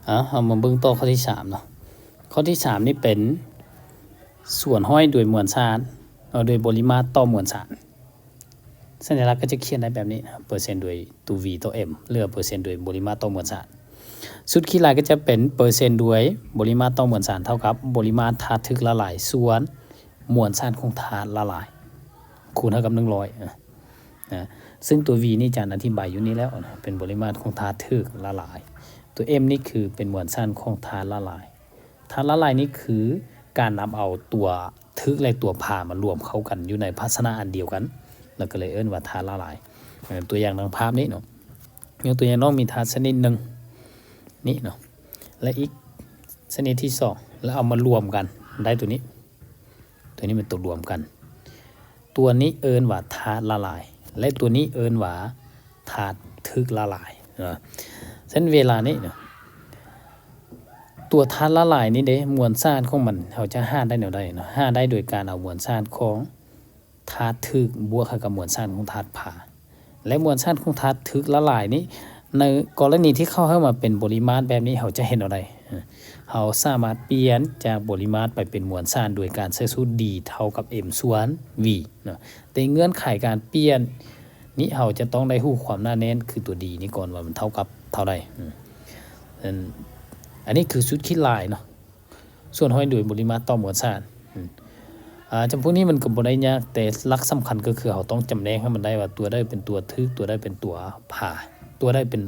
ເອົາ ເຮົາມາເບິ່ງຕໍ່ຂໍ້ທີສາມເນາະ. ຂໍ້ທີສາມນີ້ເປັນສ່ວນຮ້ອຍໂດຍມວນສານ ເອີ ໂດຍບໍລິມາດຕໍ່ມວນສານ. ສັນຍາລັກກໍຈະຂຽນໄດ້ແບບນີ້ ເປີເຊັນໂດຍຕົວ V ຕໍ່ M ຫຼືວ່າເປີເຊັນໂດຍບໍລິມາດຕໍ່ມວນສານ. ສູດຄິດລາຍກໍຈະເປັນເປີເຊັນໂດຍບໍລິມາດຕໍ່ມວນສານ ເທົ່າກັບບໍລິມາດທາດຖືກລະລາຍສ່ວນມວນສານຂອງທາດລະລາຍ ຄູນເທົ່າກັບໜຶ່ງຮ້ອຍ ນະ. ຊຶ່ງຕົວ V ນີ້ອາຈານອະທິບາຍຢູ່ນີ້ແລ້ວນະ ເປັນບໍລິມາດຂອງທາດຖືກລະລາຍ. ຕົວ M ນີ້ຄືເປັນມວນສານຂອງທາດລະລາຍ. ທາດລະລາຍນີ້ຄືການນຳເອົາຕົວຖືກ ແລະ ຕົວພາມາລວມເຂົ້າກັນຢູ່ໃນພາຊະນະອັນດຽວກັນ ແລ້ວກໍເລີຍເອີ້ນວ່າທາດລະລາຍ. ເອີ ຕົວຢ່າງດັ່ງພາບນີ້ເນາະ ຍົກຕົວຢ່າງ ນ້ອງມີທາດຊະນິດໜຶ່ງນີ້ເນາະ ແລະ ອີກຊະນິດທີສອງ ແລ້ວເອົາມາລວມກັນໄດ້ຕົວນີ້ ຕົວນີ້ເປັນຕົວລວມກັນ. ຕົວນີ້ເອີ້ນວ່າທາດລະລາຍ ແລະ ຕົວນີ້ເອີ້ນວ່າທາດຖືກລະລາຍເນາະ. ສະນັ້ນເວລານີ້ເນາະ ຕົວທາດລະລາຍນີ້ເດ້ ມວນສານຂອງມັນ ເຮົາຈະຫາໄດ້ແນວໃດເນາະ? ຫາໄດ້ໂດຍການເອົາມວນສານຂອງທາດຖືກບວກໃຫ້ກັບມວນສານຂອງທາດພາ ແລະ ມວນສານຂອງທາດຖືກລະລາຍນີ້ ໃນກໍລະນີທີ່ເຂົາໃຫ້ມາເປັນບໍລິມາດແບບນີ້ ເຮົາຈະເຮັດແນວໃດ? ເຮົາສາມາດປ່ຽນຈາກບໍລິມາດໄປເປັນມວນສານໂດຍການໃຊ້ສູດ D ເທົ່າກັບ M ສ່ວນ V ເນາະ. ແຕ່ເງື່ອນໄຂການປ່ຽນນີ້ ເຮົາຈະຕ້ອງໄດ້ຮູ້ຄວາມໜາແໜ້ນ ຄືຕົວ D ນີ້ກ່ອນວ່າມັນເທົ່າກັບເທົ່າໃດ. ອືມ ອັນ ອັນນີ້ຄືສູດຄິດລາຍເນາະ ສ່ວນຮ້ອຍໂດຍບໍລິມາດຕໍ່ມວນສານ. ອືມ ອາ ຈຳພວກນີ້ມັນກໍບໍ່ໄດ້ຍາກ ແຕ່ຫຼັກສຳຄັນກໍຄືເຮົາຕ້ອງຈຳແນກໃຫ້ມັນໄດ້ວ່າຕົວໃດເປັນຕົວຖືກ ຕົວໃດເປັນຕົວພາ ຕົວໃດເປັນ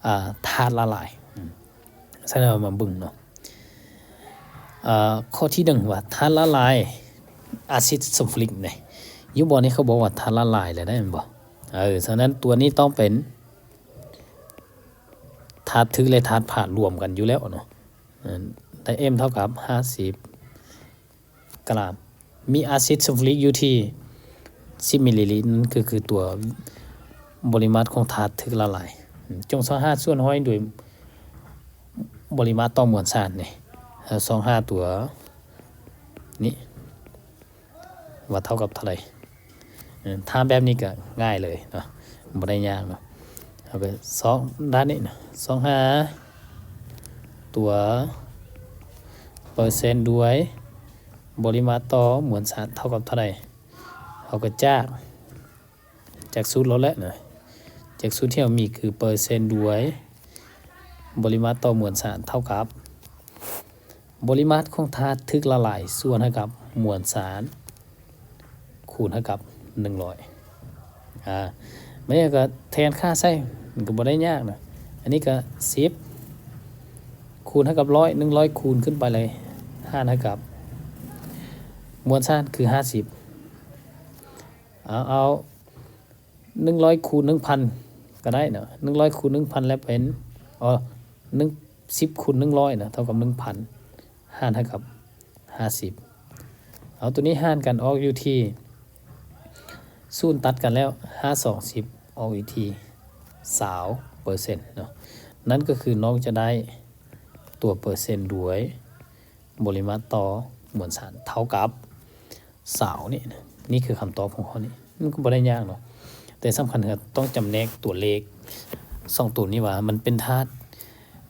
ອາ ທາດລະລາຍ. ອືມ ສະນັ້ນເຮົາມາເບິ່ງເນາະ ເອີ ຂໍ້ທີໜຶ່ງວ່າທາດລະລາຍອາຊິດຊັລຟູຣິກນີ້ ຢູ່ບ່ອນນີ້ເຂົາບອກວ່າທາດລະລາຍແລ້ວໄດ໋ ແມ່ນບໍ່? ເອີ ສະນັ້ນຕົວນີ້ຕ້ອງເປັນທາດຖືກ ແລະ ທາດພາລວມກັນຢູ່ແລ້ວເນາະ. ເອີ ໄດ້ M ເທົ່າກັບຫ້າສິບກຣາມ ມີອາຊິດຊັລຟູຣິກຢູ່ທີ່ສິບມິນລີລິດ ນັ້ນກໍຄືຕົວບໍລິມາດຂອງທາດຖືກລະລາຍ. ອືມ ຈົ່ງຊອກຫາສ່ວນຮ້ອຍໂດຍບໍລິມາດຕໍ່ມວນສານນີ້ ເຮົາຊອກຫາຕົວນີ້ວ່າເທົ່າກັບເທົ່າໃດ. ເອີ ຖ້າແບບນີ້ກໍງ່າຍເລີຍເນາະ ບໍ່ໄດ້ຍາກເນາະ. ເຮົາກໍຊອກດ້ານນີ້ເນາະ ຊອກຫາຕົວເປີເຊັນໂດຍບໍລິມາດຕໍ່ມວນສານເທົ່າກັບເທົ່າໃດ. ເຮົາກໍຈາກ ຈາກສູດໂລດແຫຼະນະ ຈາກສູດທີ່ເຮົາມີຄືເປີເຊັນໂດຍບໍລິມາດຕໍ່ມວນສານເທົ່າກັບ ບໍລິມາດຂອງທາດຖືກລະລາຍສ່ວນໃຫ້ກັບມວນສານ ຄູນໃຫ້ກັບໜຶ່ງຮ້ອຍ. ອາ ບາດນີ້ກໍແທນຄ່າໃສ່ ມັນກໍບໍ່ໄດ້ຍາກນະ. ອັນນີ້ກໍສິບຄູນໃຫ້ກັບຮ້ອຍ ໜຶ່ງຮ້ອຍຄູນຂຶ້ນໄປເລີຍ ຫານໃຫ້ກັບມວນສານຄືຫ້າສິບ. ເອົາ ເອົາ ໜຶ່ງຮ້ອຍຄູນໜຶ່ງພັນກໍໄດ້ເນາະ ໜຶ່ງຮ້ອຍຄູນໜຶ່ງພັນແລ້ວເປັນ ອໍ ໜຶ່ງ ສິບຄູນໜຶ່ງຮ້ອຍນະ ເທົ່າກັບໜຶ່ງພັນ ຫານໃຫ້ກັບຫ້າສິບ. ເອົາຕົວນີ້ຫານກັນອອກຢູ່ທີ່ ສູນຕັດກັນແລ້ວ ຫ້າສອງສິບ ອອກຢູ່ທີ່ຊາວເປີເຊັນເນາະ. ນັ້ນກໍຄືນ້ອງຈະໄດ້ຕົວເປີເຊັນໂດຍ ບໍລິມາດຕໍ່ມວນສານເທົ່າກັບຊາວນີ້ນະ. ນີ້ຄືຄຳຕອບຂອງຂໍ້ນີ້ ມັນກໍບໍ່ໄດ້ຍາກເນາະ ແຕ່ສຳຄັນເຮົາຕ້ອງຈຳແນກຕົວເລກສອງຕົວນີ້ວ່າມັນເປັນທາດ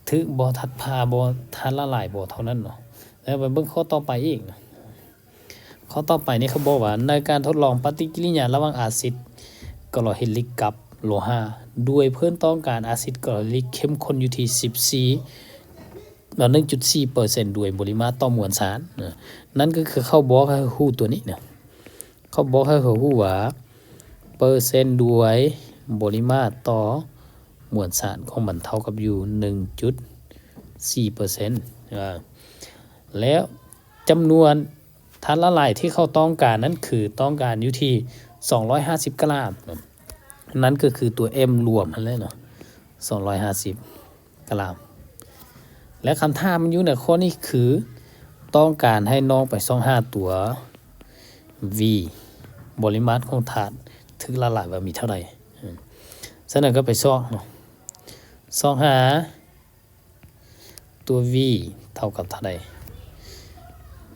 ຖືກບໍ່ ທາດພາບໍ່ ທາດລະລາຍບໍ່ ເທົ່ານັ້ນເນາະ. ແລ້ວໄປເບິ່ງຂໍ້ຕໍ່ໄປອີກນະ. ຂໍ້ຕໍ່ໄປນີ້ເຂົາບອກວ່າ ໃນການທົດລອງປະຕິກິລິຍາລະຫວ່າງອາຊິດຄລໍເຮລິກກັບໂລຫະ ດ້ວຍເພື່ອນຕ້ອງການອາຊິດຄລໍເຮລິກເຂັ້ມຂຸ້ນຢູ່ທີ່ສິບສີ່ ໜຶ່ງຈຸດສີ່ເປີເຊັນໂດຍບໍລິມາດຕໍ່ມວນສານນະ. ນັ້ນກໍຄືເຂົາບອກໃຫ້ເຮົາຮູ້ຕົວນີ້ນະ ເຂົາບອກໃຫ້ເຮົາຮູ້ວ່າເປີເຊັນໂດຍບໍລິມາດຕໍ່ມວນສານຂອງມັນເທົ່າກັບຢູ່ໜຶ່ງຈຸດສີ່ເປີເຊັນ ອາ ແລ້ວຈຳນວນທາດລະລາຍທີ່ເຂົາຕ້ອງການນັ້ນຄືຕ້ອງການຢູ່ທີ່ສອງຮ້ອຍຫ້າສິບກຣາມນະ. ນັ້ນກໍຄືຕົວ M ລວມຫັ້ນແຫຼະເນາະ ສອງຮ້ອຍຫ້າສິບກຣາມ. ແລະ ຄຳຖາມມັນຢູ່ໃນຂໍ້ນີ້ຄື ຕ້ອງການໃຫ້ນ້ອງໄປຊອກຫາຕົວ V ບໍລິມາດຂອງທາດຖືກລະລາຍວ່າມີເທົ່າໃດ. ສະນັ້ນກໍໄປຊອກເນາະ ຊອກຫາ ຕົວ V ເທົ່າກັບເທົ່າໃດ?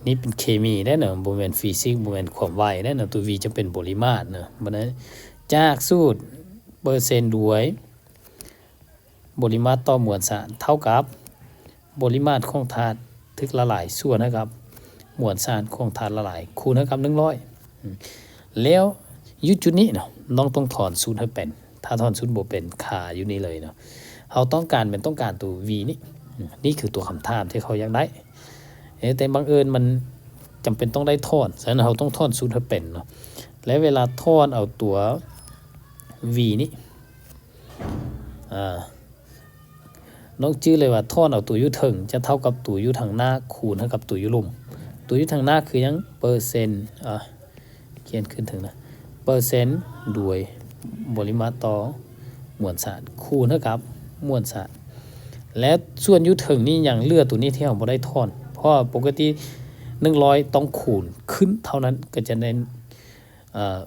ນີ້ເປັນເຄມີເດ້ເນາະ ບໍ່ແມ່ນຟີຊິກ ບໍ່ແມ່ນຄວາມໄວເດ້ເນາະ. ຕົວ V ຈະເປັນບໍລິມາດເນາະ. ບັດນີ້ຈາກສູດເປີເຊັນໂດຍບໍລິມາດຕໍ່ມວນສານເທົ່າກັບ ບໍລິມາດຂອງທາດຖືກລະລາຍສ່ວນໃຫ້ກັບມວນສານຂອງທາດລະລາຍ ຄູນໃຫ້ກັບໜຶ່ງຮ້ອຍ. ອືມ ແລ້ວຢູ່ຈຸດນີ້ເນາະ ນ້ອງຕ້ອງຖອນສູດໃຫ້ເປັນ. ຖ້າຖອນສູດບໍ່ເປັນ ຄາຢູ່ນີ້ເລີຍເນາະ. ເຮົາຕ້ອງການແມ່ນຕ້ອງການຕົວ V ນີ້. ອືມ ນີ້ຄືຕົວຄຳຖາມທີ່ເຂົາຢາກໄດ້. ເອີ ແຕ່ບັງເອີນມັນຈຳເປັນຕ້ອງໄດ້ຖອນ, ສະນັ້ນເຮົາຕ້ອງຖອນສູດໃຫ້ເປັນເນາະ. ແລະເວລາຖອນເອົາຕົວ V ນີ້ ອາ ນ້ອງຈື່ເລີຍວ່າຖອນເອົາຕົວຢູ່ເທິງຈະເທົ່າກັບຕົວຢູ່ທາງໜ້າຄູນໃຫ້ກັບຕົວຢູ່ລຸ່ມ. ຕົວຢູ່ທາງໜ້າຄືຫຍັງ? ເປີເຊັນ ອາ ຂຽນຂຶ້ນເທິງນະ ເປີເຊັນໂດຍບໍລິມາດຕໍ່ມວນສານ ຄູນໃຫ້ກັບມວນສານ. ແລະສ່ວນຢູ່ເທິງນີ້ຍັງເຫຼືອຕົວນີ້ທີ່ເຮົາບໍ່ໄດ້ຖອນ ເພາະວ່າປົກກະຕິໜຶ່ງຮ້ອຍຕ້ອງຄູນຂຶ້ນເທົ່ານັ້ນ ກໍຈະໄດ້ ເອີ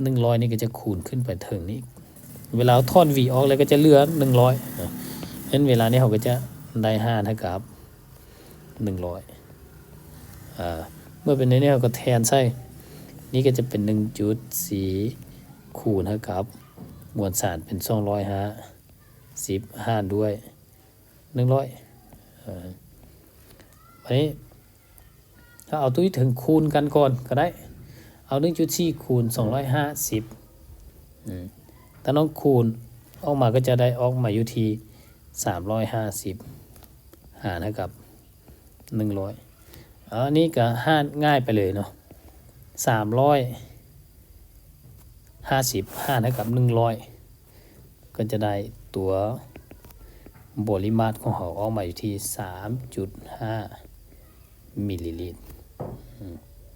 ໜຶ່ງຮ້ອຍນີ້ກໍຈະຄູນຂຶ້ນໄປເທິງນີ້. ເວລາເຮົາຖອນ V ອອກແລ້ວກໍຈະເຫຼືອໜຶ່ງຮ້ອຍນະ. ເຫັນເວລານີ້ເຮົາກໍຈະໄດ້ຫານໃຫ້ກັບໜຶ່ງຮ້ອຍ. ເອີ ເມື່ອເປັນແນວນີ້ເຮົາກໍແທນໃສ່ ນີ້ກໍຈະເປັນໜຶ່ງຈຸດສີ່ຄູນໃຫ້ກັບມວນສານເປັນສອງຮ້ອຍຫ້າສິບ ຫານດ້ວຍໜຶ່ງຮ້ອຍ. ເອີ ບາດນີ້ ຖ້າເອົາຕົວຢູ່ເທິງຄູນກັນກ່ອນກໍໄດ້ ເອົາໜຶ່ງຈຸດສີ່ຄູນສອງຮ້ອຍຫ້າສິບ ອືມ ຖ້ານ້ອງຄູນອອກມາກໍຈະໄດ້ອອກມາຢູ່ທີ່ສາມຮ້ອຍຫ້າສິບ ຫານໃຫ້ກັບໜຶ່ງຮ້ອຍ. ເອົາ ອັນນີ້ກໍຫານງ່າຍໄປເລີຍເນາະ ສາມຮ້ອຍຫ້າສິບຫານໃຫ້ກັບໜຶ່ງຮ້ອຍ ກໍຈະໄດ້ຕົວບໍລິມາດຂອງເຮົາອອກມາຢູ່ທີ່ສາມຈຸດຫ້າມິນລີລິດ. ອືມ